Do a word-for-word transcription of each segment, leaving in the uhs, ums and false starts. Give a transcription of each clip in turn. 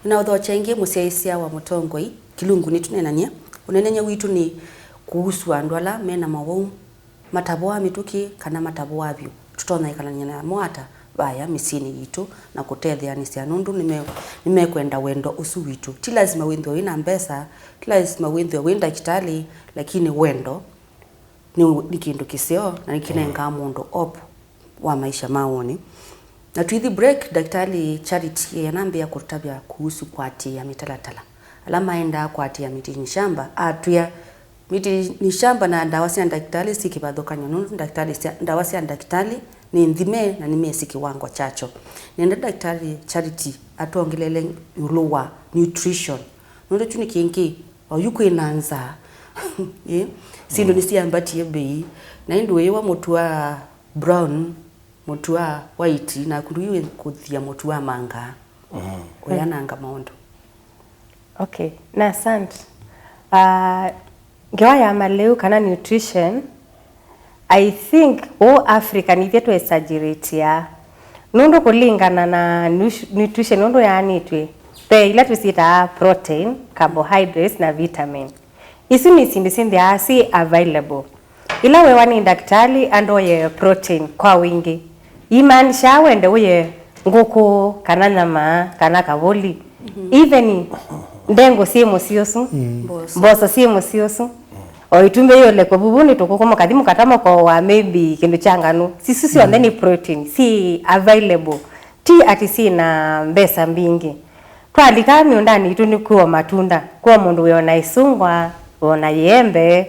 Na ũthokya ĩngĩ mũsyaĩĩsya wa mũtongoi, kĩlungu nĩtũneenany'a, ũneenany'a witũ nĩ kũhusu andũ ala me na mawau, matavũaa mĩtũkĩ kana matavũaa vyũ. Tũtonya ĩkalany'a namo ata vaya mĩsyĩnĩ yitũ na kũtetheanĩsya, nũndũ nĩme-, nĩmekwenda wendo ũsu witũ. Ti lasima wĩthĩwe wĩ na mbesa, ti lasima wĩthĩwe wĩ ndakĩtalĩ, lakini wendo nĩ, nĩ kĩndũ kĩseo na nĩkĩnengaa mũndũ hope wa maisha ma woni. Na tũithi break, Daktari Charity anambĩĩa kũtavya kuhusu kũatĩĩa mĩtalatala. Ala maendaa kũatĩĩa miti ni shamba, atwĩa miti ni shamba na ndawa sya ndakĩtalĩ syĩ kĩvathũkany'o, nũndũ ndakĩtalĩ sya, ndawa sya ndakĩtalĩ nĩ nthime na nĩmesĩ kĩwango kyakyo. Nenda Daktari Charity atwongeleele ĩũlũ wa nutrition, nũndũ kyu nĩ kĩngĩ, oyu kwĩ na nzaa. Ĩ, syĩndũ nĩsyambatie mbei, na ĩndĩ wĩĩwa mũtu wa brown, mũtu wa white, naku ndũĩ kũthia mũtu wa mangaa. Ũyananga maũndũ. Okay, na asante. Ah, ngewa ya malĩu kana nutrition, I think ũũ Africa nithyĩ tũ exaggeratea. Nũndũ kũlingana na nutri-, nutrition ũndũ yaanĩtw'e, ve ila tũsyĩtaa protein, carbohydrates na vitamin. Isu nĩ syĩndũ syĩnthĩawa syĩ available. Ĩla weewa nĩ ndakĩtalĩ andoye protein kwa wingĩ, imaanisha wende ũye ngũkũ, kana nyama, kana kavũli. Even ndengũ syĩ mũsyĩ ũsu, mboso syĩ mũsyĩ ũsu, o itumbĩ yĩũlekwe vuvu nĩ tũkũkũ, mũkathi mũkata mũkowa maybe kĩndũ kya nganũ. Sisu syonthe nĩ protein, syĩ available. Ti ati syĩ na mbesa mbingĩ. Twalika mĩũndanĩ itũ nĩ kwĩo matunda, kwĩo mũndũ wĩona ĩsũngwa, wĩona yĩembe,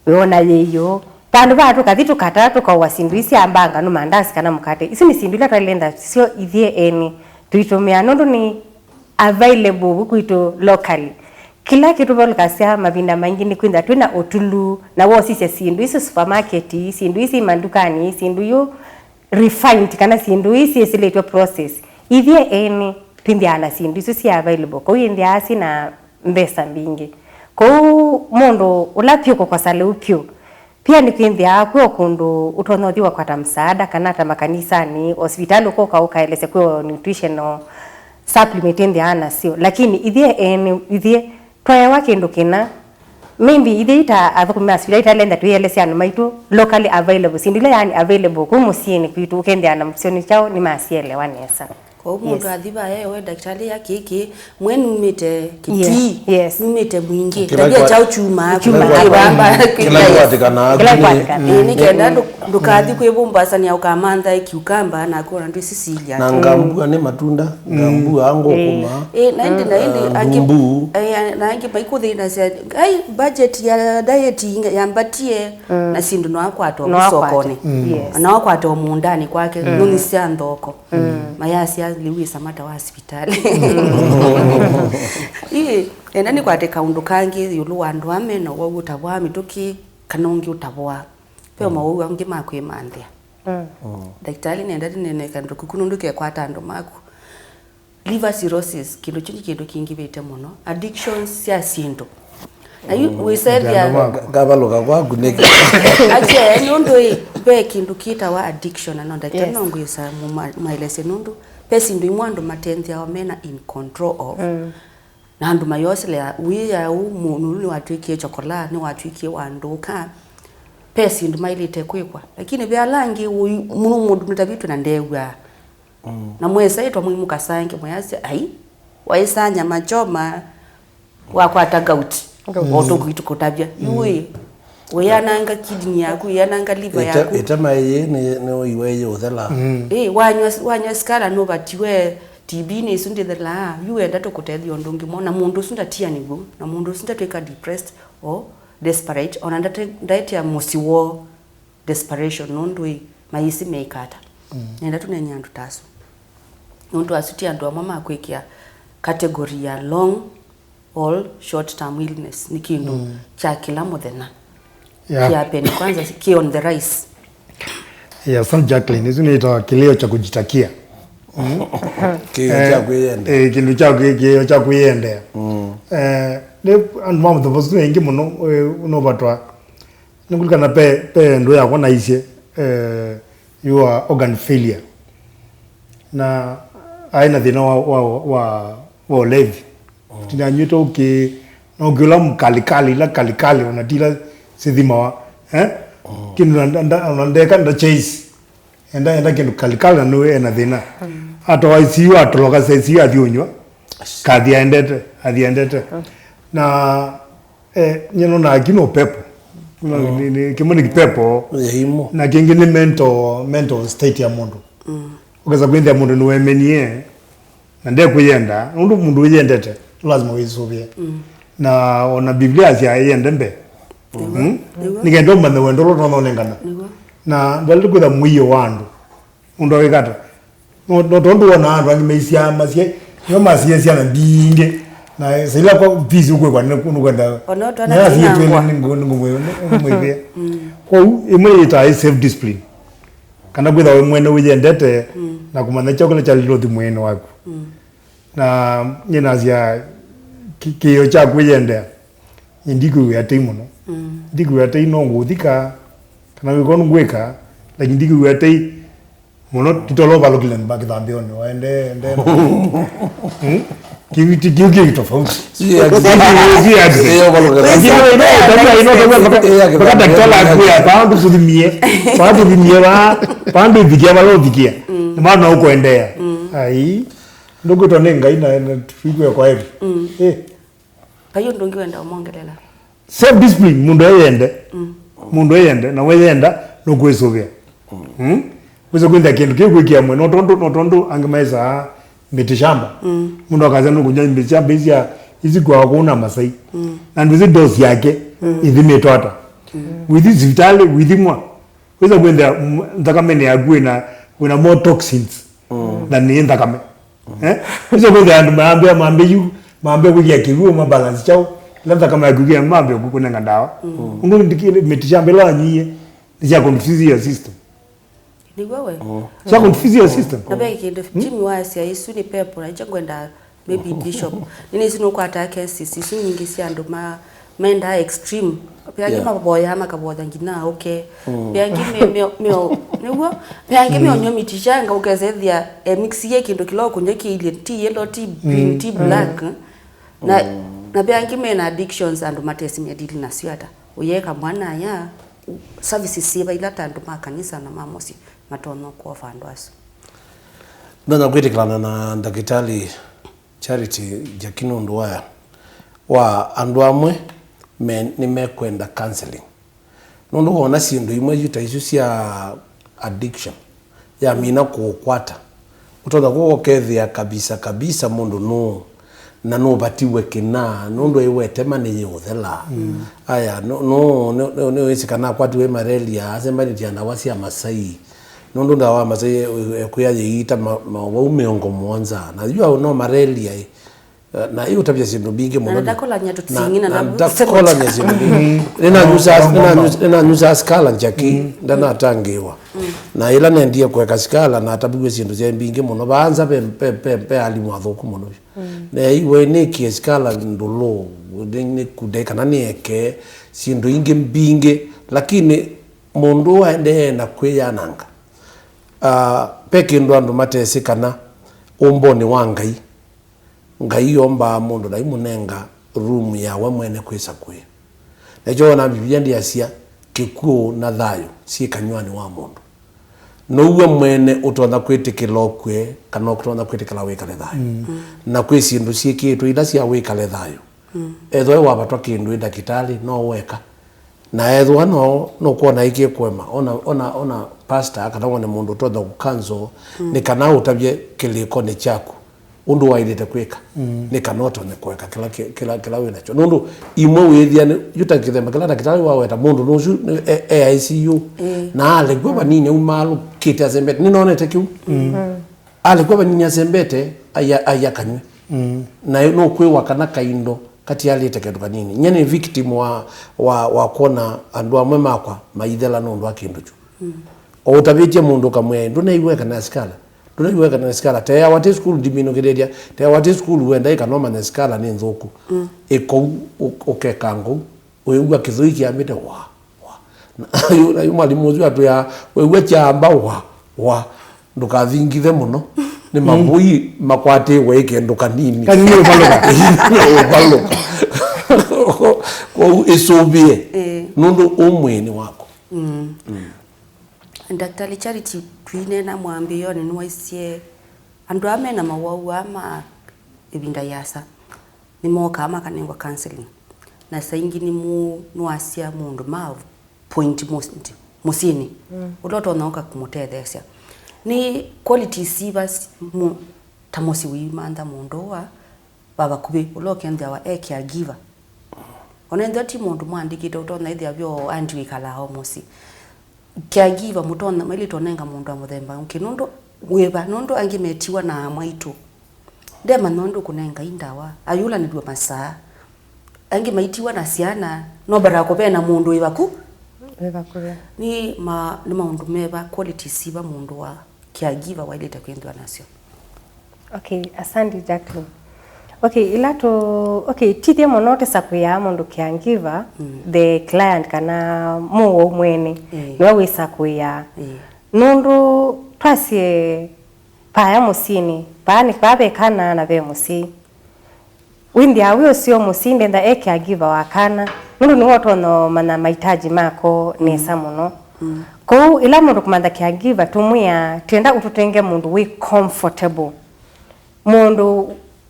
wĩona yĩiũ. Vandũ vaa tũkathi tũkata, tũkaũa syĩndũ ii sya mbanga, nũ mandasi kana mũkate. Isu nĩ syĩndũ ila twaĩle enda syo ithyĩ ene tũitũmĩa, nũndũ nĩ available vu kwitũ locally. Kĩla kĩtũvalũkasya mavinda maingĩ nĩ kwĩtha twĩ na ũtulu, na wosisya syĩndũ isu supermarket, syĩndũ isi mandukanĩ, syĩndũ yu refined kana syĩndũ ii syĩsĩlĩtw'e process. Ithyĩ ene twĩnthĩaa na syĩndũ isu syĩ available, kwoou ĩnthĩaa syĩ na mbesa mbingĩ. Kwoou mũndũ ũla vyũ kũkosa lĩu vyũ, pia nĩkwĩnthĩaa kwĩ o kũndũ ũtonya ũthi wakwata msaada, kana ta makanisanĩ, osivitalĩ ũkoka ũkaelesya kwĩ o nutritional supplement ĩnthĩaa nasyo. Lakini ithyĩ ene, ithyĩ twaewa kĩndũ kĩna, maybe ithyĩ ta athũkũmi ma sivitali, itaĩle enda twĩelesya andũ maitũ locally available, syĩndũ ila yani available kũu mũsyĩnĩ kwitũ, ũkethĩa na mũsyonĩ kyaũ nĩmasyelewa nesa. Kwoou mũndũ athi vaya ewe ndakĩtalĩ ya kĩkĩ, mwe numĩte Kitui, yes, numĩte Mwingĩ, kĩla tabia kwa-, kyaũ kyumaa kĩla kwa-, kĩvamba, kĩla kĩla kwatĩkanaa kĩla kĩnĩ-, kwatĩkanaa. Ĩĩ, nĩ kenda ndũ-, ndũkathi kwĩvũmbasania ũkamantha kiukamba na kũona ndwĩsĩ silya. Na ngambua nĩ matunda, ngambua, ngũkũma. Ĩĩ, na ĩndĩ, na ĩndĩ, ah, angĩ, ndumbu. Eh, na angĩ maikũthĩnasya, ai, budget ya diet inga-, yambatie, na syĩndũ no akwata o sokonĩ. Yes. Na akwata o mũũndanĩ kwake, nũnĩ sya nthoko. Mayasya, lĩu wĩ samata wa sivitalĩ. Ĩĩ, enda nĩkwate kaũndũ kangĩ ĩũlũ wa andũ aa me na ũwau ũtavũaa mĩtũkĩ, kana ũngĩ ũtavũaa. Ve mawau angĩ ma kwĩmanthĩa. Ndakĩtalĩ, nenda nĩnene kandũ kũku nũndũ kekwata andũ maku. Liver cirrhosis, kĩndũ kyu nĩ kĩndũ kĩingĩvĩte mũno. Addictions sya syĩndũ. Na yu wĩsethĩa Nga-, ngavalũka kwaku nĩkĩ? Akyaya nũndũ ĩ, ve kĩndũ kĩtawa addiction, na no ndakĩtalĩ, yes, no ngwĩsa mũma-, maelesye nũndũ ve syĩndũ imwe andũ matenthĩawa mena in control of. Na andũ mayoselea, wĩya ũũ, mũndũ ũũ nĩwatw'ĩkie chokola, nĩwatw'ĩkie wa ndũka. Ve syĩndũ maĩlĩte kwĩkwa. Lakini ve ala angĩ, ũi-, mũno mũndũ nĩtavĩtwe na ndew'aa. Na mwesaĩtwa mwĩ mũkasange, mwĩasya, ai, waĩsaa nyama choma, wakwata gout. Gout. O tũkwitũ kũtavya. Yu ĩ, wĩyananga kidney yaku, wĩyananga liver yaku. Ĩtema ĩyĩ nĩ, nĩ ũiwe ĩyĩ ũthelaa. Ĩ, wanywa, wanywa sikala nũvatiwe, T B nĩ ĩsu ndĩthelaa. Yu wenda tũkũtethya ũndũ ũngĩ mwa, na mũndũ ũsu ndatianĩw'e, na mũndũ ũsu ndatwĩka depressed or desperate, ona ndate-, ndaetea mũsyĩ woo desperation, nũndũ ĩ, mayĩsĩ meĩka ata. Nenda tũneenye andũ ta asu. Nũndũ asu ti andũ amwe ma kwĩkĩa category ya long haul short term illness. Nĩ kĩndũ kya kĩla mũthenya. Yeah. Kĩ happen kwanza, kĩ on the rise. Yeah, asante Jacqueline, isu nĩtawa kilio cha kujitakia. Kĩo kya kwĩyendea. Eh, kĩndũ kya kwĩ-, kĩo kya kwĩyendea. Eh, nĩ andũ ma mũthemba ũsu aingĩ mũno, eh, ũnovatwa Nĩngũlilikana ve, ve ndũũ yakwa naisye, eh, you are organ failure. Na aĩ na thĩna wa, wa, wa, wa ũlevi. Tinanyw'ĩte ũkĩ, na ũkĩũla mkalikali, ila kalikali, ona ti ila sithimawa. Eh? Kĩndũ na, na, na, ona ndeka nda chase. Enda, enda kĩndũ kalikali na nũĩ ena thĩna. Atoa I C U, atoloka sa I C U, athi ũnywa. Kathi aendete, athi aendete. Na, eh, nyeno na akino pepo. Nĩ, nĩ, kĩmwe nĩ kĩpepo. Yaimo. Na kĩngĩ nĩ mental, mental state ya mũndũ. Ũkesa kwĩthĩa mũndũ nĩwemenie, na ndekwĩyenda, nũndũ mũndũ wĩyendete, lazima wĩsũvĩe. Na ona Biblia asya yende mbee. Mm? Nĩw'o. Nĩkenda ũmanye wendo ũla ũtonya ũnengana. Nĩw'o. Na ndwalĩte kwĩtha mũio wa andũ. Mũndũ awĩkata. No, no tondũ wona andũ angĩ maisyaa masye, nĩo masye syana mbingĩ. Na saila kwa visi ũkwĩkwa nĩ nũkwenda. Ona twana nĩasiĩtwĩle twĩnangwa. Nĩngũmwĩvĩa. Kwoou, ĩmwe yĩtaa self discipline. Kana kwĩtha we mwene wĩyendete na kũmanya kyaũ kĩla kyalĩte ũthi mwĩĩnĩ waku. Na nyie nasya kĩ-, kĩĩo kya kwĩyendea, nyie ndikwĩw'ĩa tei mũno. Ndikwĩw'ĩa tei no ngũthika, kana wĩko ngwĩka, lakini ndikwĩw'ĩa tei mũno, titola ũvalũkile mba kĩthambĩonĩ, waende, ende. Hmm? Kiu ti, kiu kĩ tofauti. Sio ya kisasa. Sio ya kisasa. Sio ya kisasa. Lakini ino, ino, ino, ino, mpaka, mpaka daktari akuya, "Paa ndũthimie, paa ndũthimie, paa, paa ndũthikia, paa ndũthikia." Nĩ maana ũkũendeea. Ai. Ndũkwĩtwa nĩ Ngai na, na tũikwĩa kwa heri. Eh. Vai ũndũ ũngĩ wenda ũmongelela? Self discipline, mũndũ eyende. Mũndũ eyende, na weyenda, nũkwĩsũvĩa. Mm? Wĩsa kwĩthĩa kĩndũ kĩu kwĩkĩa mwe, no tondũ, no tondũ angĩ maesaa mĩtĩ shamba. Mũndũ akasya nũkũnywa mĩtĩ shamba isi ya, isi kwa kũu na Masai. Na ndwĩsĩ dose yake, ĩthimĩtwe ata. Wĩthi sivitalĩ, wĩthimwa. Wĩsa kwĩthĩa, mm, nthakameni yaku wĩna, wĩna more toxins than ĩ nthakame. Eh? Wĩsa kwĩthĩa andũ mambĩa, mambĩa yu, mambĩa kwĩkĩa kĩw'ũ, ma balance kyaũ, ĩla nthakame yaku ĩkĩa, mambĩa kũnenga ndawa. Ũndũ ndikĩle mĩtĩ shamba ĩla wanywie, nĩ sya confuse your system. Nĩw'o we? Sya confuse your system. Na ve kĩndũ Jimmy waasya, isu nĩ pepo, na ikyo ngwenda maybe Bishop. Nĩnĩsĩ nũkwataa cases isu nyingĩ sya andũ ma, mendaa extreme. Ve angĩ mavoyaa makavoya nginya aũke. Ve angĩ me, me, me, nĩw'o? Ve angĩ meonywa mĩtĩ shamba ũkesethĩa emixie kĩndũ kĩla ũkũnywa kĩilye, ti yellow, ti green, ti black. Na, na ve angĩ mena addictions andũ matesĩ me deal nasyo ata. Ũyeka mwana aya, services syĩva ila ta andũ ma kanisa na ma mũsyĩ matonya kũofa andũ asu? Ndonya kwĩtĩkĩlana na Ndakĩtalĩ Charity Nzaki nũndũ wa, wa andũ amwe me, nĩmekwenda counseling. Nũndũ wona syĩndũ imwe yu ta isu sya addiction, yamina kũũkwata, ũtonya kũka ũkethĩa kabisa kabisa mũndũ nũũ, na nũvatiwe kĩna, nũndũ ĩwetema nĩyĩũthela. Aya, nũ-, nũ-, nũ-, nũ-, nĩwĩsĩ kana akwatiwe malaria, asembanĩtye na ndawa sya Masai. Nũndũ ndawa ya Masai e-, e-, ekwĩa yĩiita ma-, maũvau mĩongo mũonza. Na yu no malaria ĩ. Eh, na ĩũtavya syĩndũ mbingĩ mũno. Na ndakolany'a tũting'ina na, na ndakolany'a syĩndũ mbingĩ. Nĩnanyusaa, nĩnanyusaa, nĩnanyusaa sikala Nzaki, ndanatangĩĩwa. Na ĩla nendie kũeka sikala, nataviw'e syĩndũ syaĩ mbingĩ mũno. Vaa nza ve, ve, ve, ve alimũ athũku mũno. Neeiwe nĩkĩe sikala ndũlũ, nĩ, nĩkunde kana nĩeke syĩndũ ingĩ mbingĩ, lakini mũndũ aendee na kwĩyananga. Ah, ve kĩndũ andũ matesĩ kana ũmbonĩ wa Ngai, Ngai ombaa mũndũ na aimũnenga room ya we mwene kwĩsakũĩa. Na ĩkyo wona Mbivilia ndĩasya, "Kĩkw'ũ na thayũ syĩ kanyw'anĩ wa mũndũ." Now'o mwene ũtonya kwĩtĩkĩla ũkw'e, kana ũtonya kwĩtĩkĩla wĩkale thayũ. Na kwĩ syĩndũ syĩkĩĩtwe ila sya wĩkale thayũ. Ethĩwa wavatwa kĩndũ ĩ ndakĩtalĩ, no ũeka. Na ethĩwa no, nũkwona ĩkĩkũema, ona, ona, ona pastor, kana wone mũndũ ũtonya kũkanzo, nĩ kana ũtavye kĩlĩkonĩ kyaku ũndũ waĩlĩte kwĩka, nĩ kana ũtonye kũeka kĩla, kĩ-, kĩla, kĩla wĩ nakyo. Nũndũ imwe wĩĩthĩa nĩ, yu ta kĩthemba kĩla ndakĩtalĩ waweta, mũndũ nũsu nĩ, e, e I C U, na alekw'a vanini aumaalũkĩte asembete. Nĩnonete kĩu. Alekw'a vanini asembete, aia, aia kanywe. Na nũkwĩwa kana kaindo katialĩte kĩndũ kanini. Nyie nĩ victim wa, wa, wa kwona andũ amwe makwa maithela nũndũ wa kĩndũ kyu. O ũtavĩtye mũndũ ũkamwĩa, "Ndũnaiw'eka na sikala. Ndũnaiw'eka na sikala. Teawa ti sukulu ndiminũkĩlĩlya. Teawa ti sukulu wenda ĩka no manya sikala nĩ nthũku." Ĩkou ũ-, ũkekanga ũu. Ũyĩw'a kĩthũi kĩambĩte wa, wa. Na yu, na yu mwalimũ ũsu atwĩaa, wĩw'a kyaamba wa, wa. Ndũkathingithe mũno. Nĩ mavũi makwatĩwe ĩ kĩndũ kanini. Kanini ũvalũka. Ũvalũka. Kwoou ĩsũvĩe. Ĩĩ. Nũndũ ũ mwĩĩnĩ waku. Mm. Ndakĩtalĩ Charity, twĩneena mwambĩĩonĩ, nĩwaisye andũ aa mena mawau aa ma ĩvinda yĩasa nĩmokaa makanengwa counseling, na saa ingĩ nĩmũ-, nĩwasya mũndũ ma point mũs-, mũsyĩnĩ, mm, ũla ũtonya ũka kũmũtetheesya. Nĩ qualities siva s-, mu-, ta mũsyĩ wĩimantha mũndũ ũũ wa, wa vakuvĩ, ũla ũkethĩawa e caregiver? Ona ethĩwa ti mũndũ mwandĩkĩte, ũtonya ĩthĩa vyo andi wĩkalaa o mũsyĩ. Caregiver mũtonya, mailĩte ũnenga mũndũ wa mũthemba ũngĩ, nũndũ wĩva, nũndũ angĩ metiwa na aa maitũ. Ndemanya ũndũ ũkũnengai ndawa, ayũlanĩlw'a masaa. Angĩ maitiwa na syana, no mbata kũvena mũndũ wĩ vaku. Wĩ vakuvĩ. Nĩ ma-, nĩ maũndũ meva, qualities siva mũndũ wa caregiver wailĩte kwĩthĩwa nasyo? Okay, asante Jacqueline. Okay, ila tu, okay, tithye mũno tũsakũĩaa mũndũ caregiver, mm, the client kana mũwau mwene, mm, nĩwe wĩsakũĩaa. Mm. Nũndũ twasye paya mũsyĩnĩ, paa nĩ paa ve kana na ve mũsyai. Wĩnthĩaa wĩ ũseo mũsyai ndenda e caregiver wa kana, nũndũ nĩwe ũtonya ũmanya mahitaji mako nesa mũno. Mm. Kwoou ĩla mũndũ kũmantha caregiver, tũmwĩa twenda ũtũtenge mũndũ wĩ comfortable, mũndũ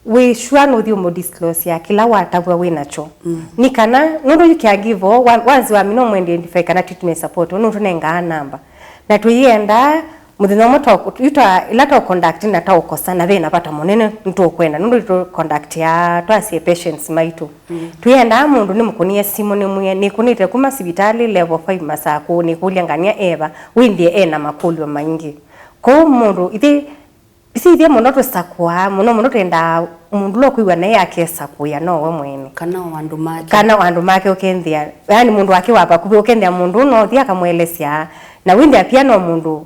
wĩ sure nũthi ũmũdisclosea kĩla watavw'a wĩ nakyo. Mm. Nĩ kana nũndũ yu caregiver wa-, wanzi wamina ũmũ identify kana treatment support, nũndũ tũnengaa namba. Na tũyĩendaa mũthenya ũmwe twa-, yu twa-, ĩla twa conduct na twaũkosa na vena vata mũnene nĩtũkwenda, nũndũ tũ conductia twasye patients maitũ. Mm. Tũyendaa mũndũ nĩmũkũnĩe simũ nĩmwĩe, "Nĩkũnĩte kuma sivitalĩ level five Masakũ, nĩkũlya ngania eva, wĩnthĩe ena makũlyo maingĩ." Kwoou mũndũ, ithyĩ, ithyĩ mũno tũsakũaa, mũno mũno twendaa mũndũ ũla ũkwĩw'a naĩ akesakũĩa nowe mwene. Kana o andũ make. Kana o andũ make ũkenthĩa, yani mũndũ wake wa vakuvĩ ũkenthĩa mũndũ ũũ nothi akamũelesya. Na wĩnthĩa pia no mũndũ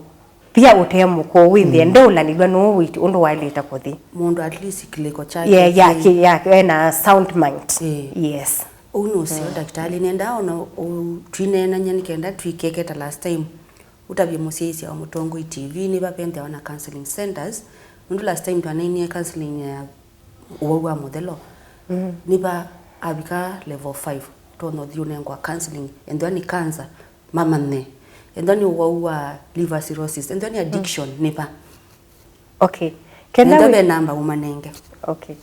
pia ũte mũkũũ wĩnthĩe, mm, ndeũlanĩlw'a nũũ wĩti ũndũ waĩlĩte kũthi. Mũndũ at least kĩlĩko kyake, yeah, kĩ- yake, yake, ena sound mind. Eh. Yes. Ũu nĩ ũseo, mm, ndakĩtalĩ. Nenda ona ũ-, twineenany'a nĩ kenda twikeke ta last time. Ũtavye mũsyaĩĩsya wa Mũtongoi T V, nĩva venthĩawa na counseling centers. Nũndũ last time twaneenie counseling ya ũwau wa mũthelo. Mm. Nĩva avika level five, ũtonya ũthi ũnengwa counseling. Ethĩwa nĩ cancer, mamanye. Ethĩwa nĩ ũwau wa liver cirrhosis, ethĩwa nĩ addiction, nĩva. Okay. Kenda ethĩwa ve namba ũmanenge. Okay.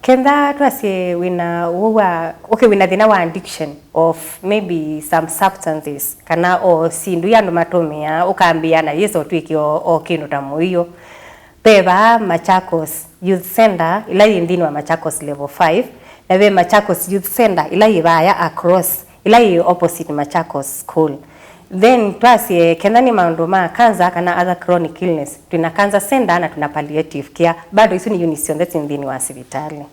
Kenda twasye wĩna ũwau wa, okay, wĩna thĩna wa addiction of maybe some substances, kana o syĩndũ ila andũ matũmĩaa, ũkambĩĩa na yĩsa ũtw'ĩke o, o kĩndũ ta mũio. Ve vaa Machakos Youth Center, ĩla yĩ nthĩnĩ wa Machakos Level five, na ve Machakos Youth Center, ĩla yĩ vaya across, ĩla yĩ opposite Machakos School. Then twasye, kenda nĩ maũndũ ma cancer kana other chronic illness, twĩna cancer center na twĩna palliative care. Bado isu nĩ units syonthe syĩ nthĩnĩ wa sivitalĩ.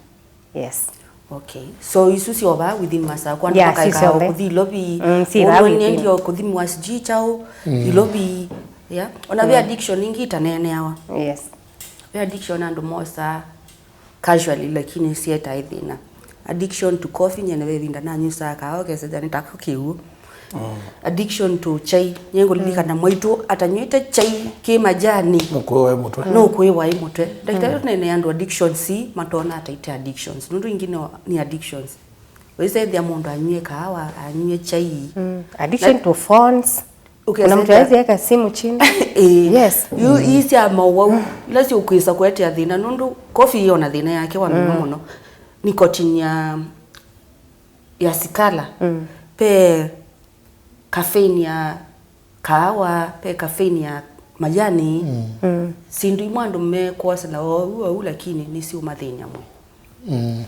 Yes. Okay. So isu syovaa within Masakũ, andũ, yeah, makaekaa syonthe. Kũthi Ilovi. Mm, syovaa within. Nĩendio kũthimiwa sijui kyaũ, mm, Ilovi. Yeah. Ona ve, mm, addiction ingĩ itaneeneawa. Yes. Ve addiction andũ mosaa casually, lakini syetae thĩna. Addiction to coffee, nyie nĩ ve ĩvinda nanyusaa kaawa, ũkesethĩa nĩ tako kĩw'ũ. Mm. Addiction to chai. Nĩngũlilikana, mm, mwaitũ atanyw'ĩte chai kĩ majani. Nũkũĩwa ĩ mũtwe. Nũkũĩwa ĩ mũtwe. Ndakĩtalĩ, mm, tũneenea andũ addictions ii, matona ataĩte addictions. Nũndũ ingĩ no, nĩ addictions. Wĩsethĩa mũndũ anyw'e kaawa, anyw'e chai. Mm. Addiction to phones. Kuna mtu hawezi weka simu chini. Eh. Yes. Yu, mm, ii sya mawau, ila siũkwĩsa kũetea thĩna, nũndũ coffee ĩona thĩna yake wa mĩno, mm, mũno. Nicotine ya, ya sikala. Mm. Pe caffeine ya kaawa, pe caffeine ya majani. Mm. Mm. Syĩndũ imwe andũ mekwosela oou oou, lakini nĩsiũmathĩny'a mwĩĩ. Mm.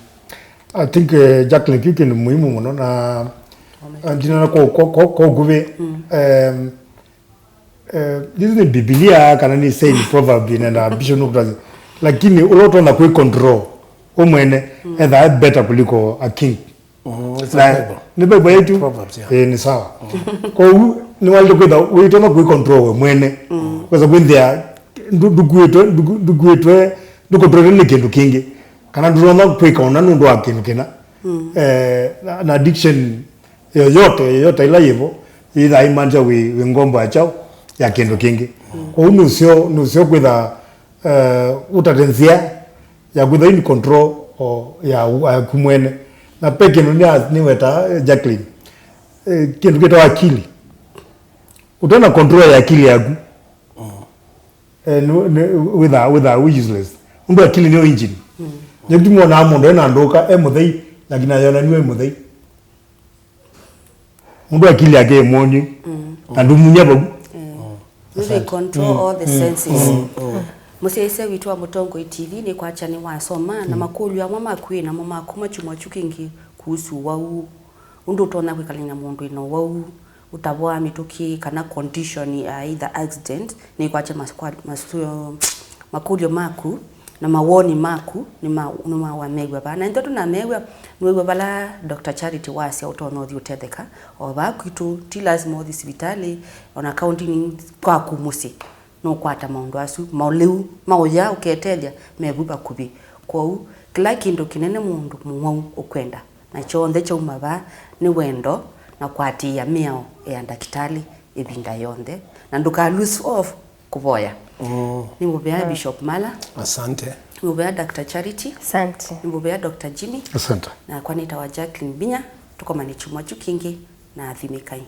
I think, eh, Jacqueline, kĩu kĩndũ muhimu mũno na, eh, ndinona kwa, kwa, kwa, kwa ũkuvĩ. Mm. Em, eh, this is Bibilia kana nĩ saying proverb nenda Bishop nũkũtavya. Lakini ũla ũtonya kwĩ control we mwene, mm, ethaa e better kuliko a king. Mm, it's a Bible. Nĩ Bible yetu. Proverbs, yeah. Eh, nĩ sawa. Mm. Kwoou nĩwaĩlĩte kwĩtha wĩtonya kwĩ control we mwene. Mm. Kwĩsa kwĩnthĩa ndu-, ndukuĩtwe, nduku-, ndukuĩtwe, ndukontrolwe nĩ kĩndũ kĩngĩ. Kana ndũtonya kwĩka ũna nũndũ wa kĩndũ kĩna. Mm. Eh, na, na addiction yoyote, yoyote ĩla yĩvo, yĩthaa ĩmaanisha wĩ, wĩ ngombo ya kyaũ, ya kĩndũ kĩngĩ. Mm. Kwoou nĩ ũseo, nĩ ũseo kwĩtha eh, ũtate nzĩa ya kwĩthwa in control o ya, yaku mwene. Na pe kĩndũ nĩ, nĩweta, eh, Jacqueline, eh, kĩndũ kĩtawa akili. Ũtena control ya akili yaku, eh, nĩ, nĩ, wĩthaa, wĩthaa wĩ useless. Ũndũ akili nĩyo engine. Nĩkĩtumi wonaa mũndũ ena ndũka, e mũthei, lakini ayonaniwe e mũthei. Mũndũ akili yake ĩ mwonyu, na ndũmunya vau. Nũthĩ control all the senses. Mũsyaĩĩsya witũ wa Mũtongoi T V nĩkwakya nĩwasoma, na makũlyo amwe maku wĩ namo ma kuma kyumwa kyu kĩngĩ kuhusu ũwau. Ũndũ ũtonya kwĩkalany'a na mũndũ wĩna ũwau, ũtavwa mĩtũkĩ, kana condition ya either accident, nĩkwakya makũlyo maku na mawoni maku nĩma-, nĩmawamew'a vaa. Na ĩndĩ tũnamew'a, nĩwew'a vala Doctor Charity wasya ũtonya ũthi ũtetheka o vaa kwitũ, ti lasima ũthi sivitalĩ, ona kaũndinĩ kwaku mũsyĩ nũkwata maũndũ asu, maũlĩu, maũya ũketethya me vu vakuvĩ. Kwoou, kĩla kĩndũ kĩnene mũndũ mũwau ũkwenda, na kyonthe kyauma vaa, nĩ wendo na kũatĩĩa mĩao ya ndakĩtalĩ ĩvinda yonthe, na ndũka lose off kũvoya. Nĩmũvea Bishop Mala. Asante. Nĩmũvea Doctor Charity. Asante. Nĩmũvea Doctor Jimmy. Asante. Nakwa nĩtawa Jacqueline Mbinya. Tũkomane kyumwa kyu kĩngĩ, na athimĩkai.